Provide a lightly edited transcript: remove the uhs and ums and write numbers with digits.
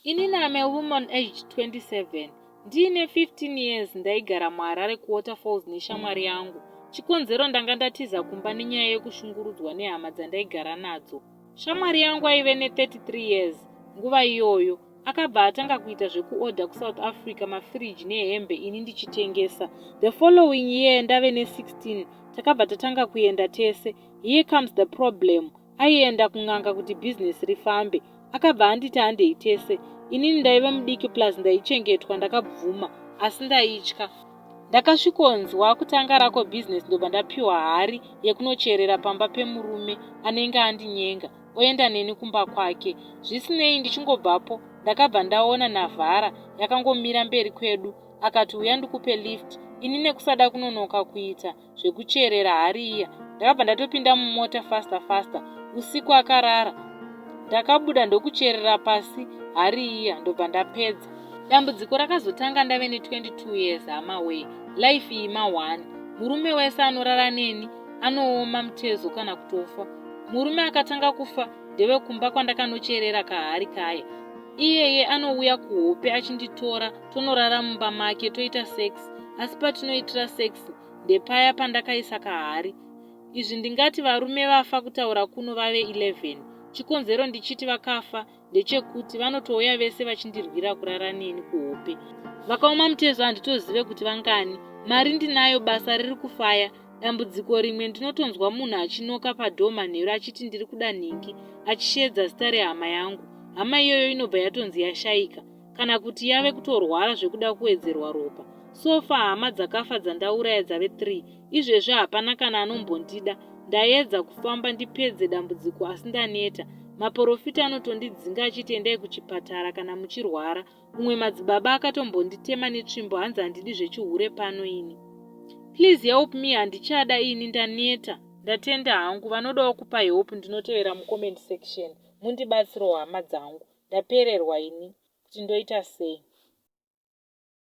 Inini am a woman aged 27. Ndiine 15 years ndaigara muHarare kuWaterfalls neshamwari yangu. Chikonzero ndanga ndatiza kumba nenyaya yekushungurudzwa nehama dzandaigara nadzo. Shamwari yangu aive ne33 years nguva iyoyo. Akabva atanga kuita zvekuodha kuSouth Africa mafiriji nehembe ini ndichitengesa. The following year ndave ne16 takabva tatanga kuenda tese. Here comes the problem. Aienda kun'anga kuti bhizinesi rifambe. Akabva anditi handei tese. Inini ndaive mudiki plus ndaichengetwa ndakabvuma asi ndaitya. Ndakasvikonzwa kutanga rako bhizinesi ndobva ndapiwa hari yekunocherera pamba pemurume anenge andinyenga oenda neni kumba kwake. Zvisinei ndichingobvapo ndakabva ndaona Navara yakangomira mberi kwedu akati uya ndikupe lift ini nekusada kunonoka kuita zvekucherera hari iya ndakabva ndatopinda mumota faster faster usiku akarara ndakabuda ndokucherera pasi hari iya ndobva ndapedza dambudziko rakazotanga ndave ne22 years hama wee life iyi ma1 murume wese anorara neni anooma mutezo kana kutofa murume akatanga kufa ndewekumba kwandakanocherera kahari kaya iyeye anouya kuhope achinditora tonorara mumba make toita sex asi patinoitira sex ndepaya pandakaisa kahari izvi ndingati varume vafa kutaura kuno vave 11 chikonzero ndichiti vakafa ndechekuti vanotouya vese vachindirwira kurara neni kuhope vakaoma mutezo handitozive kuti vangani mari ndinayo basa riri kufaya dambudziko rimwe ndinotonzwa munhu achinoka padhoo manheru achiti ndiri kuda nhingi achisheedza zita rehama yangu hama iyoyo inobva yatonzi yashaika kana kuti yave kutorwara zvekuda kuwedzerwa ropa sofa hama dzakafa dzandauraya dzave 3 izvezvi hapana kana anombondida ndaedza kufamba ndipedze dambudziko asi ndaneta maporofita anotondidzinga achiti endai kuchipatara kana muchirwara umwe madzibaba akatombonditema netsvimbo hanzi handidi zvechihure pano ini please help me handichada ini ndaneta ndatenda hangu vanodawo kupa help ndinotevera mucomment section mundibatsirewo hama dzangu ndapererwa ini kuti ndoita sei.